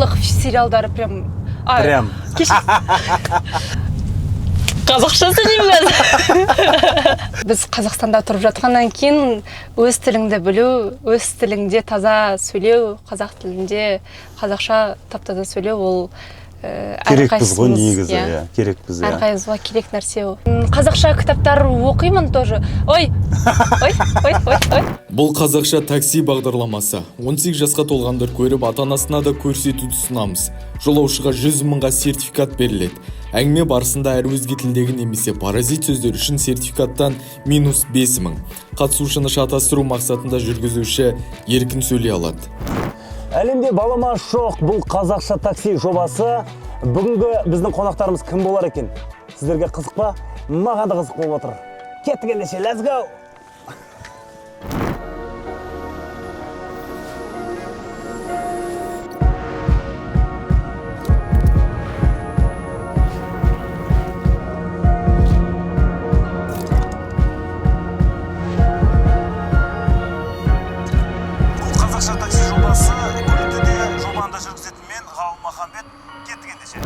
Барлық сериалдары прям. Прям. Қазақша сөйлеймін. Біз Қазақстанда тұрып жатқаннан кейін өз тіліңді білу, өз тіліңде таза сөйлеу, қазақ тілінде қазақша тап таза сөйлеу ол Керекпіз ғой әрқайсымыз, негізі, иә. Иә, керекпіз, иә. Әрқайсымызға керек нәрсе ол. Қазақша кітаптар оқимын тоже. Ой, ой, ой, ой, ой. Бұл «Қазақша такси» бағдарламасы. 18 жасқа толғандар көріп, ата-анасына да көрсетуді ұсынамыз. Жолаушыға 100 мыңға сертификат беріледі. Әңгіме барысында әр өзге тілдегі немесе паразит сөздер үшін сертификаттан минус 5 мың. Қатысушыны шатастыру мақсатында жүргізуші еркін сөйлей алады. Әлемде балама жоқ, бұл «Қазақша такси» жобасы. Бүгінгі біздің қонақтарымыз кім болар екен? Сіздерге қызық па? Маған да қызық болып отыр. Кеттік ендеше, let's go! Бұл «Қазақша такси» жобасы. Көлікте де, жобаны да жүргізетін мен, Ғалым Махамбет. Кеттік ендеше.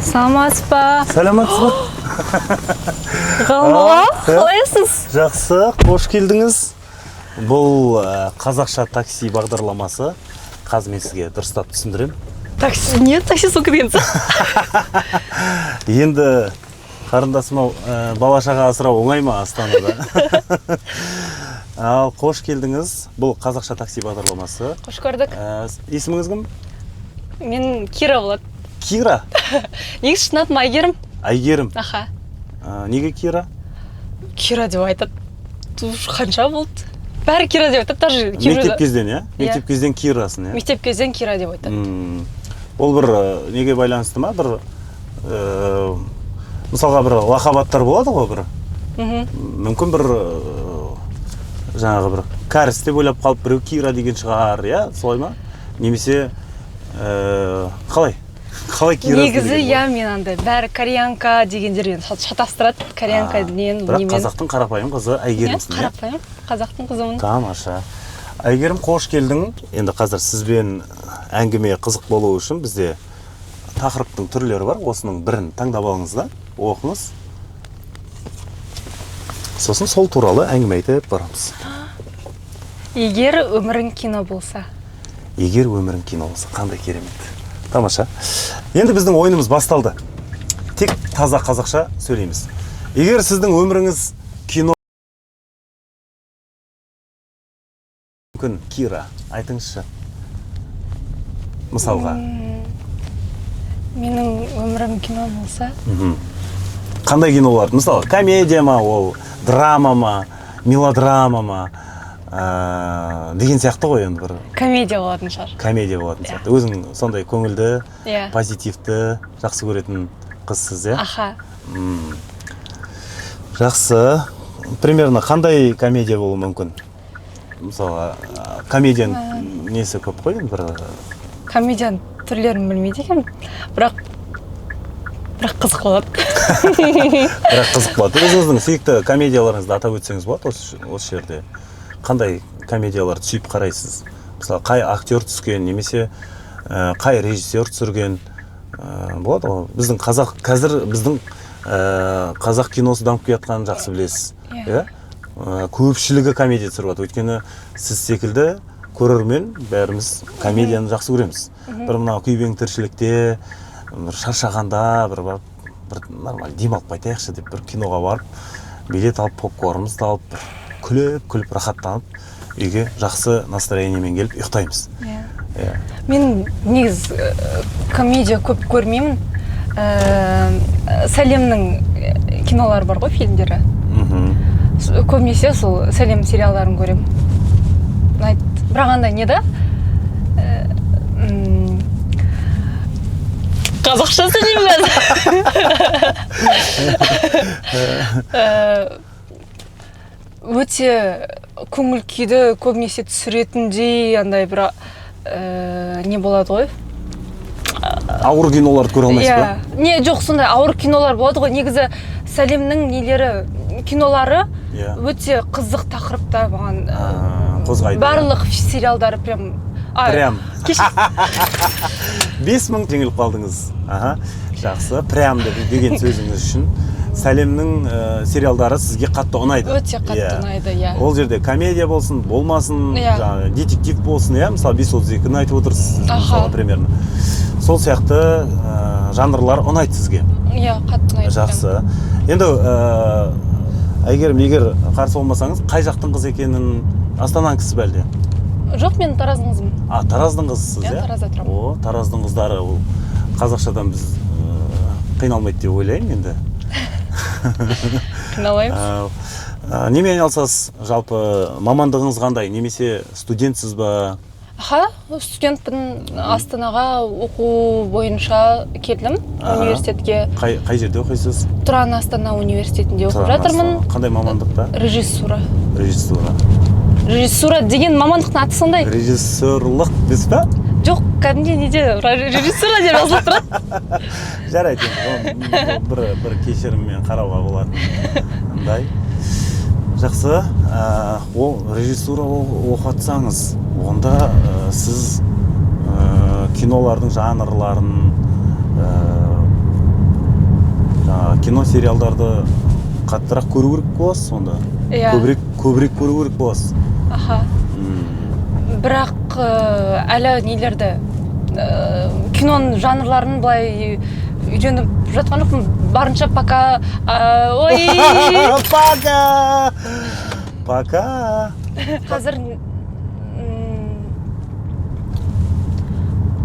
Саламатсыз ба? Саламатсыз ба? Ғалым аға, Ә? қалайсыз? Жақсы, қош келдіңіз. Бұл «Қазақша такси» бағдарламасы. Қазір мен сізге дұрыстап түсіндіремін. Такси, не такси сол келгенсіз? Енді, қарындасым ау, бала шаға асырау оңай ма Астанада? Ал қош келдіңіз. Бұл «Қазақша такси» бағдарламасы. Қош көрдік. Есіміңіз кім? Мен Кира болады. Кира? Негізі шын атым Әйгерім. Әйгерім. Аха. Неге Кира? Кира деп айтады. Уж қанша болды? Бәрі Кира деп айтады, даже кейбіреулер- Мектеп кезден, иә? Мектеп кезден Кирасың, иә? Мектеп кезден Кира деп айтады. Ол бір неге байланысты ма? Бір мысалға, бір лақап аттар болады ғой бір. Мүмкін, бір жаңағы бір кәріс деп ойлап қалып, біреу Кира деген шығар, иә? Солай ма? Немесе қалай? Қалай Кира? Негізі, иә, мен андай бәрі кореянка дегендермен шатастырады. Кореянка нен Бірақ немен. қазақтың қарапайым қызы Иә, Әйгерімсің, иә? Қарапайым қазақтың қызымын. Тамаша. Әйгерім, қош келдің. Енді қазір сізбен әңгіме қызық болу үшін бізде тақырыптың түрлері бар. Осының бірін таңдап алыңыз да, оқыңыз. Сосын сол туралы әңгіме айтып барамыз. Егер өмірің кино болса. Егер өмірің кино болса, қандай керемет. Тамаша. Енді біздің ойынымыз басталды. Тек таза қазақша сөйлейміз. Егер сіздің өміріңіз кино мүмкін, Кира, айтыңызшы. Мысалға, Менің өмірім кино болса, қандай кинолар? Мысалы, комедия ма ол, драма ма, мелодрама ма, деген сияқты ғой енді бір. Комедия болатын шығар. Комедия болатын сияқты. Өзің сондай көңілді, Иә. позитивті жақсы көретін қызсыз, иә? Аха. Жақсы. Примерно қандай комедия болуы мүмкін? Мысалға, комедияның несі көп қой енді бір. Комедияның түрлерін білмейді екенмін. Бірақ қызық болады. Бірақ қызық болады. Өзіңіздің сүйікті комедияларыңызды атап өтсеңіз болады осы жерде. Қандай комедияларды сүйіп қарайсыз? Мысалы, қай актер түскен немесе қай режиссер түсірген, болады ғой. Біздің қазақ қазір біздің қазақ киносы дамып келе жатқанын жақсы білесіз. Иә. Иә? Көпшілігі комедия түсіріп жатыр. Өйткені сіз секілді көрермен бәріміз комедияны жақсы көреміз. Бір мынау күйбең тіршілікте бір шаршағанда, бір барып, бір нормально демалып қайтайықшы деп, бір киноға барып, билет алып, попкорнымызды алып, бір күліп күліп, рахаттанып, үйге жақсы настроениемен келіп ұйықтаймыз. Иә. Иә. Мен негізі комедия көп көрмеймін. Сәлемнің кинолары бар ғой, фильмдері. Көбінесе сол Сәлем сериалдарын көремін. Ұнайды. Бірақ андай не да? Қазақша сөйлеймін қазір. Өте көңіл күйді көбінесе түсіретіндей андай бір не болады ғой. Ауыр киноларды көре алмайсыз ба? Иә. Не, жоқ, сондай ауыр кинолар болады ғой. Негізі Сәлемнің нелері, кинолары Иә. Өте қызық тақырыптар маған Қозғайды, иә. Барлық сериалдары прям Прям. Кешір. 5000 жеңіліп қалдыңыз. Аха, жақсы. Прям деп деген сөзіңіз үшін Сәлемнің сериалдары сізге қатты ұнайды. Өте қатты ұнайды, иә. Ол жерде комедия болсын, болмасын, Иә. жаңағы детектив болсын, иә, мысалы, 5:32-ні айтып отырсыз сіз, Аха. мысалы, примерно. Сол сияқты жанрлар ұнайды сізге. Иә, қатты ұнайды. Жақсы. Енді Әйгерім, егер қарсы болмасаңыз, қай жақтың қызы екенін, Астананың кісі бе әлде? Жоқ, мен Тараздың қызымын. А, Тараздың қызысыз, Иә, иә? Таразда тұрамын. О, Тараздың қыздары ол қазақшадан біз қиналмайды деп ойлаймын енді. Қиналмаймыз. Немен айналысасыз? Жалпы мамандығыңыз қандай? Немесе студентсіз ба? Аха, студентпін. Астанаға оқу бойынша келдім университетке. Қай жерде оқисыз? Тұран Астана университетінде оқып Тұран жатырмын. Астана. Қандай мамандықта? Режиссура. Режиссура. Режиссура деген мамандықтың аты сондай. Режиссерлық дейсіз ба? Жоқ, кәдімгідей неде режиссура деп жазылып тұрады. Жарайды, енді оны бір кешіріммен қарауға болатындай. Жақсы. Ол режиссура оқып жатсаңыз, онда сіз кинолардың жанрларын, жаңағы кино сериалдарды қаттырақ көру керек боласыз сонда. Иә. Көбірек көру керек боласыз. Аха. Бірақ әлі нелерді, киноның жанрларын былай үйреніп жатқан жоқпын барынша пока, ой. Пока. Пока. Қазір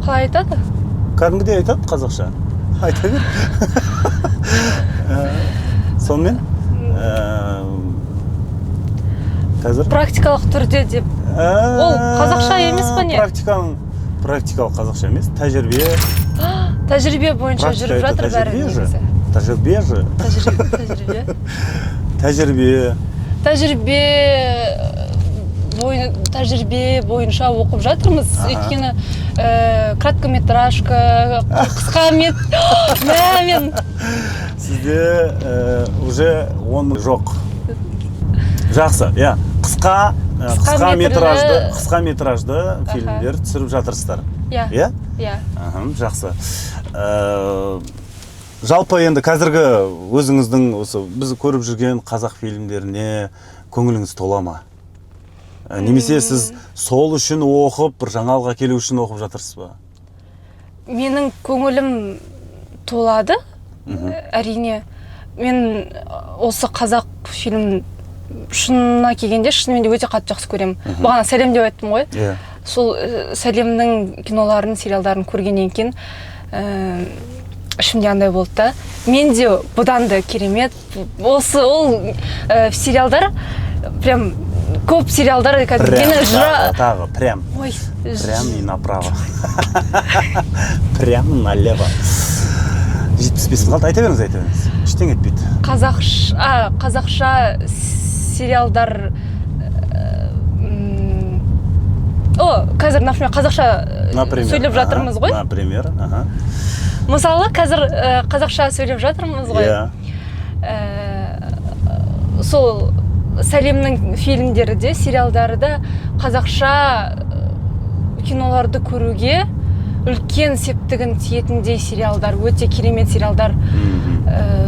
қалай айтады? Кәдімгідей айтады қазақша. Айта бер. Сонымен қазір Практикалық түрде деп. Ол қазақша емес па, не? Практикалық қазақша емес, тәжірибе. Тәжірибе бойынша Практика жүріп это жатыр бәрі тәжірибе же. негізі. Тәжірибе же. Тәжірибе, тәжірибе. Тәжірибе. Тәжірибе бойынша оқып жатырмыз, өйткені короткометражка, қысқа мет мә мен Сізде уже он жоқ. Жақсы, иә. Қысқа Қысқа метрлі- қысқа метражды фильмдер түсіріп жатырсыздар. Иә. Иә? Иә. Аха, жақсы. Жалпы енді қазіргі өзіңіздің осы біз көріп жүрген қазақ фильмдеріне көңіліңіз тола ма? Немесе сіз сол үшін оқып, бір жаңалық әкелу үшін оқып жатырсыз ба? Менің көңілім толады, әрине. Мен осы қазақ фильм шынына келгенде, шынымен де өте қатты жақсы көремін. Бағана Сәлем деп айттым ғой. Иә. Сол Сәлемнің киноларын, сериалдарын көргеннен кейін ішімде андай болды да, мен де бұдан да керемет осы ол сериалдар, прям көп сериалдар кәдімгі Прям, мені жыра тағы, тағы, прям. Ой. Прям и направо. Прям налево. 75 мың қалды. Айта беріңіз, айта беріңіз. Ештеңе етпейді. Қазақша сериалдар о, қазір, например, қазақша Например. сөйлеп жатырмыз ғой. Например, аха. Мысалы, қазір қазақша сөйлеп жатырмыз ғой. Иә. Сол Сәлемнің фильмдері де, сериалдары да қазақша киноларды көруге үлкен септігін тиетіндей сериалдар, өте керемет сериалдар.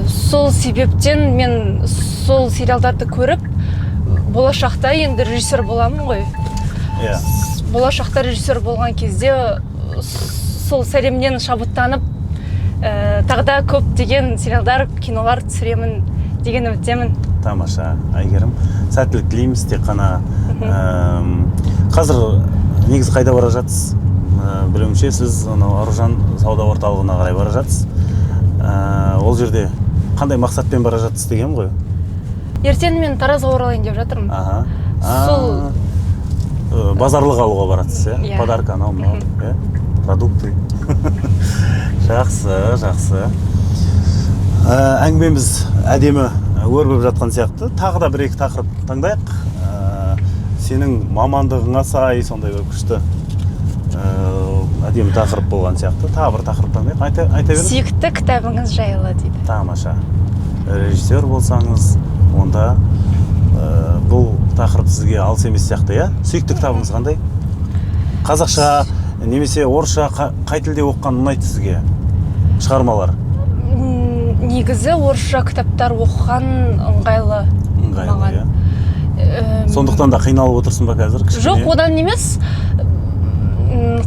Сол себептен мен сол сериалдарды көріп, болашақта енді режиссер боламын ғой. Иә. Болашақта режиссер болған кезде сол Сәлемнен шабыттанып, тағы да көптеген сериалдар, кинолар түсіремін деген үміттемін. Тамаша, Әйгерім. Сәттілік тілейміз тек қана. Қазір негізі қайда бара жатсыз? Білуімше, сіз анау Аружан сауда орталығына қарай бара жатсыз. Ол жерде қандай мақсатпен бара жатсыз деген ғой? Ертең мен Таразға оралайын деп жатырмын. Аха. Сол- Базарлық алуға баратсыз, иә? Иә. Подарка анау мынау, иә? Продукты. Жақсы, жақсы. Әңгімеміз әдемі өрбіп жатқан сияқты. Тағы да бір екі тақырып таңдайық. Сенің мамандығыңа сай сондай бір күшті әдемі тақырып болған сияқты. Тағы бір тақырып таңдайық. Айта беріңіз. Сүйікті кітабыңыз жайлы дейді. Тамаша. Режиссер болсаңыз, онда Бұл тақырып сізге алыс емес сияқты, иә? Сүйікті кітабыңыз қандай? Қазақша немесе орысша, қай тілде оқыған ұнайды сізге шығармалар? Негізі орысша кітаптар оқыған ыңғайлы Ыңғайлы. маған. Иә, сондықтан да қиналып отырсың ба қазір кішкене? Жоқ, одан емес.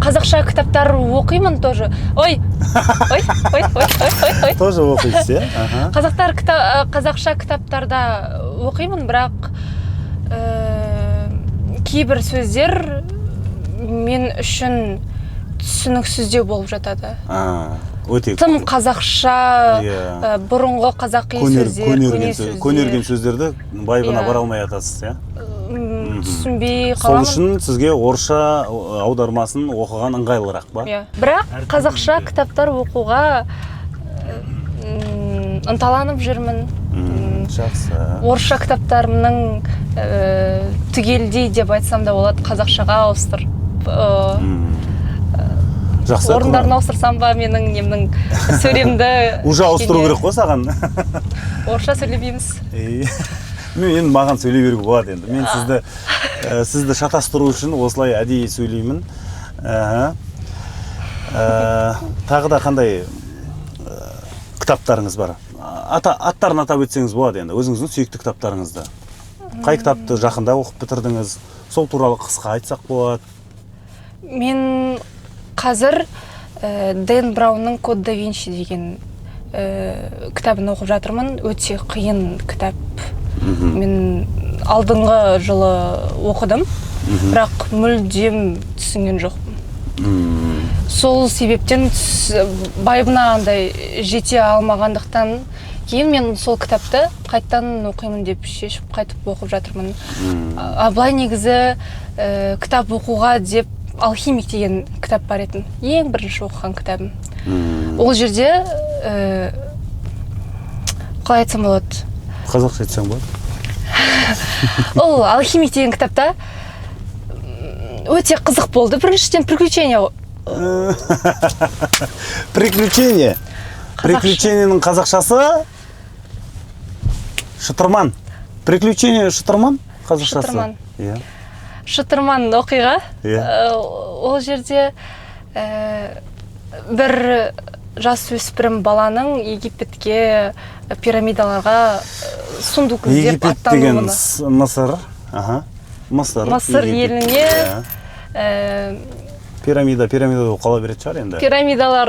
Қазақша кітаптар оқимын тоже. Ой, ой, ой, ой, ой, ой, ой. Тоже оқисыз, иә, аха. Қазақша кітаптарда оқимын, бірақ кейбір сөздер мен үшін түсініксіздеу болып жатады. А, өте Тым қазақша, бұрынғы қазақи сөздер, көнерген көне сөз, көнерген сөздер. сөздерді байыбына Иә. бара алмай жатасыз, иә? Түсінбей Сол қаламын. үшін сізге орысша аудармасын оқыған ыңғайлырақ па? Иә, бірақ қазақша кітаптар оқуға ынталанып жүрмін. Жақсы. Орысша кітаптарымның түгелдей деп айтсам да болады, қазақшаға ауыстырып, Жақсы. орындарын ауыстырсам ба, менің немнің сөйлемді Уже ауыстыру кішкене. керек қой саған. Орысша сөйлемейміз. Ей, мен енді, маған сөйлей беруге болады енді. Мен сізді шатастыру үшін осылай әдейі сөйлеймін. Аха. Тағы да қандай кітаптарыңыз бар? Аттарын атап өтсеңіз болады енді, өзіңіздің сүйікті кітаптарыңызды. Қай кітапты жақында оқып бітірдіңіз? Сол туралы қысқа айтсақ болады. Мен қазір Дэн Браунның «Код да Винчи» деген кітабын оқып жатырмын. Өте қиын кітап. Мен алдыңғы жылы оқыдым, бірақ мүлдем түсінген жоқпын. Сол себептен байыбына андай жете алмағандықтан кейін мен сол кітапты қайтадан оқимын деп шешіп, қайтып оқып жатырмын. А былай негізі кітап оқуға деп «Алхимик» деген кітап бар етін, ең бірінші оқыған кітабым. Ол жерде қалай айтсам болады? Қазақша айтсаң болады. Ол «Алхимик» деген кітапта өте қызық болды. Біріншіден, приключение. Приключение. Қазақша. Приключениенің қазақшасы шытырман. Приключение, шытырман қазақшасы. Шытырман. Иә. Шытырман оқиға. Иә. Ол жерде бір жасөспірім баланың Египетке, пирамидаларға сундук іздеп Египет деген аттануына. Мысыр. Аха. Мысыр. Мысыр Египет. еліне. Иә. Пирамида, пирамида болып қала беретін шығар енді. Пирамидалар.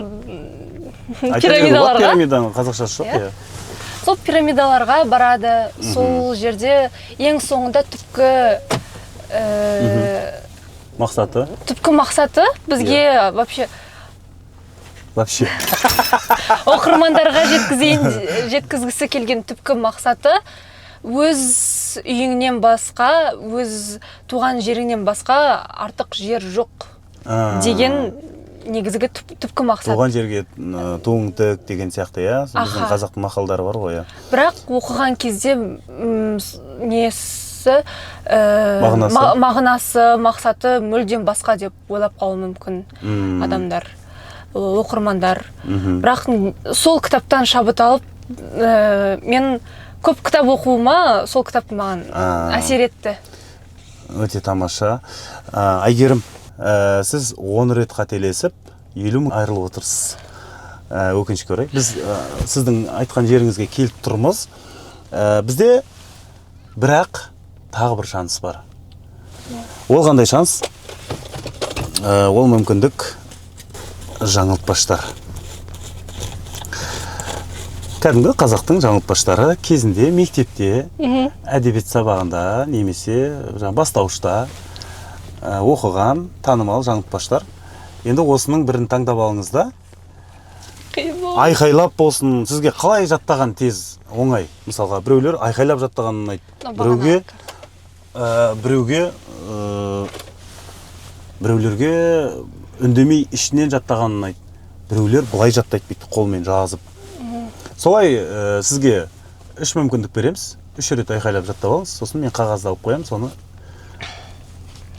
Айта беруге болады. Пирамидаларға. Пирамиданың қазақшасы жоқ. Иә. Иә. Сол пирамидаларға барады. Сол жерде ең соңында түпкі Мақсаты. түпкі мақсаты бізге вообще Вообще. оқырмандарға жеткізейін жеткізгісі келген түпкі мақсаты: өз үйіңнен басқа, өз туған жеріңнен басқа артық жер жоқ деген негізгі түпкі мақсат. Туған жерге туың тік деген сияқты, иә, біздің қазақтың мақалдары бар ғой, иә. Бірақ оқыған кезде несі Мағынасы? Мағынасы, мақсаты мүлдем басқа деп ойлап қалуы мүмкін адамдар, оқырмандар. Бірақ сол кітаптан шабыт алып, мен көп кітап оқуыма сол кітап маған әсер етті. Өте тамаша. Әйгерім, сіз 10 рет қателесіп, 50 мың айырылып отырсыз. Өкінішке орай, біз сіздің айтқан жеріңізге келіп тұрмыз. Бізде бірақ тағы бір шанс бар. Ол қандай шанс? Ол мүмкіндік — жаңылтпаштар. Кәдімгі қазақтың жаңылтпаштары, кезінде мектепте әдебиет сабағында немесе жаңа бастауышта оқыған танымал жаңылтпаштар. Енді осының бірін таңдап алыңыз да, Қиын болды. айқайлап болсын, сізге қалай жаттаған тез оңай. Мысалға, біреулер айқайлап жаттаған ұнайды. Мынау Біреуге бағана. Біреулерге үндемей ішінен жаттаған ұнайды. Біреулер былай жаттайды, бүйтіп қолмен жазып. Солай, сізге үш мүмкіндік береміз. Үш рет айқайлап жаттап алыңыз, сосын мен қағазды алып қоямын, соны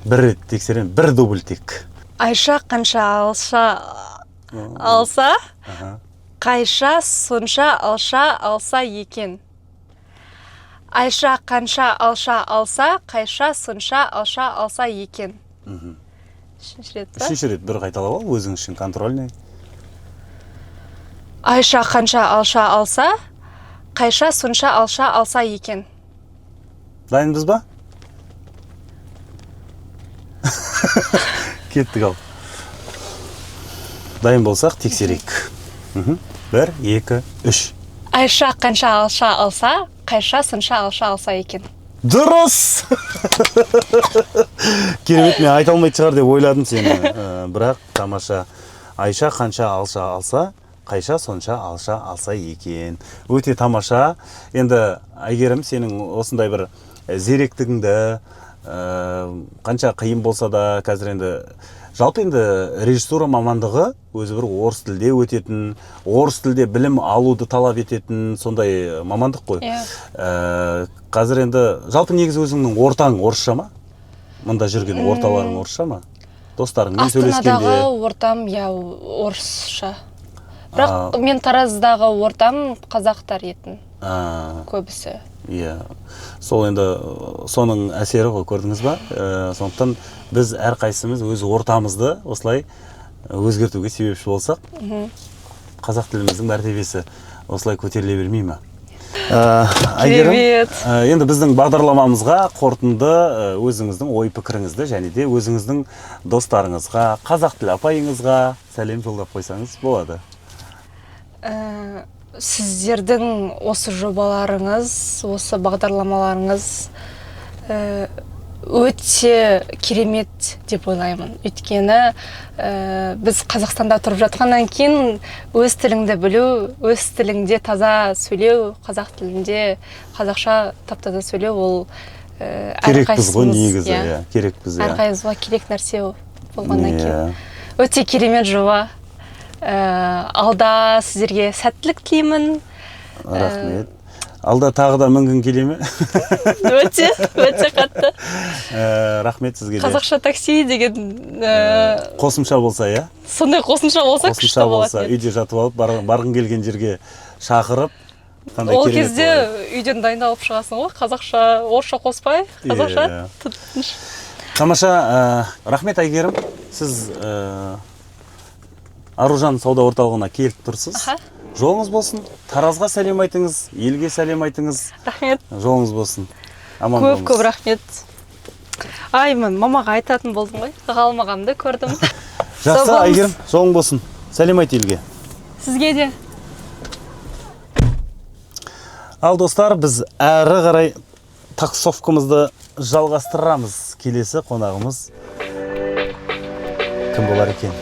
бір рет тексеремін, бір дубль тек. Айша қанша алша алса, Қайша сонша алша алса екен. Айша қанша алша алса, Қайша сонша алша алса екен. Үшінші рет па? Үшінші рет бір қайталап ал өзің үшін, контрольный. Айша қанша алша алса, Қайша сонша алша алса екен. Дайынбыз ба? Кеттік. Ал дайын болсақ, тексерейік. Бір, екі, үш. Айша қанша алша алса, Қайша сонша алша алса екен. Дұрыс! Керемет! Мен айта алмайтын шығар деп ойладым сені. Бірақ тамаша. Айша қанша алша алса, Қайша сонша алша алса екен. Өте тамаша. Енді, Әйгерім, сенің осындай бір зеректігіңді, қанша қиын болса да, қазір енді жалпы енді режиссура мамандығы өзі бір орыс тілде өтетін, орыс тілде білім алуды талап ететін сондай мамандық қой. Иә. Қазір енді жалпы негізі өзіңнің ортаң орысша ма? Мында жүрген орталарың орысша ма, достарыңмен сөйлескенде? Астанадағы ортам, иә, орысша, бірақ мен Тараздағы ортам қазақтар етін көбісі. Иә, сол енді соның әсері ғой, көрдіңіз ба? Сондықтан біз әрқайсымыз өз ортамызды осылай өзгертуге себепші болсақ, қазақ тіліміздің мәртебесі осылай көтеріле бермей ма? Әйгерім, Керемет. Енді біздің бағдарламамызға қорытынды өзіңіздің ой пікіріңізді және де өзіңіздің достарыңызға, қазақ тілі апайыңызға сәлем жолдап қойсаңыз болады. Сіздердің осы жобаларыңыз, осы бағдарламаларыңыз өте керемет деп ойлаймын, өйткені біз Қазақстанда тұрып жатқаннан кейін өз тіліңді білу, өз тіліңде таза сөйлеу, қазақ тілінде қазақша тап таза сөйлеу ол Керекпіз ғой әрқайсымыз, негізі. Иә, Иә, керекпіз, иә. Әрқайсымызға керек нәрсе болғаннан кейін өте керемет жоба. Алда сіздерге сәттілік тілеймін. Рахмет. Алда тағы да мінгің келе ме? Өте, өте қатты. Рахмет сізге де. Қазақша такси деген Қосымша болса, иә. Сондай қосымша болса, күшті Қосымша болса, болатын еді. үйде жатып алып, барғың келген жерге шақырып, қандай Ол керемет кезде болар еді. үйден дайындалып шығасың ғой, қазақша, орысша қоспай, қазақша. Иә. Тыныш. Тамаша. Рахмет, Әйгерім. Сіз Аружан сауда орталығына келіп тұрсыз. Жолыңыз болсын. Таразға сәлем айтыңыз, елге сәлем айтыңыз. Рахмет. Жолыңыз болсын, аман Көп болыңыз. көп рахмет. Ай, мен мамаға айтатын болдым ғой, Ғалым ағамды көрдім. Жақсы. Сау болыңыз. Әйгерім, жолың болсын, сәлем айт елге. Сізге де. Ал, достар, біз әрі қарай таксовкамызды жалғастырамыз. Келесі қонағымыз кім болар екен?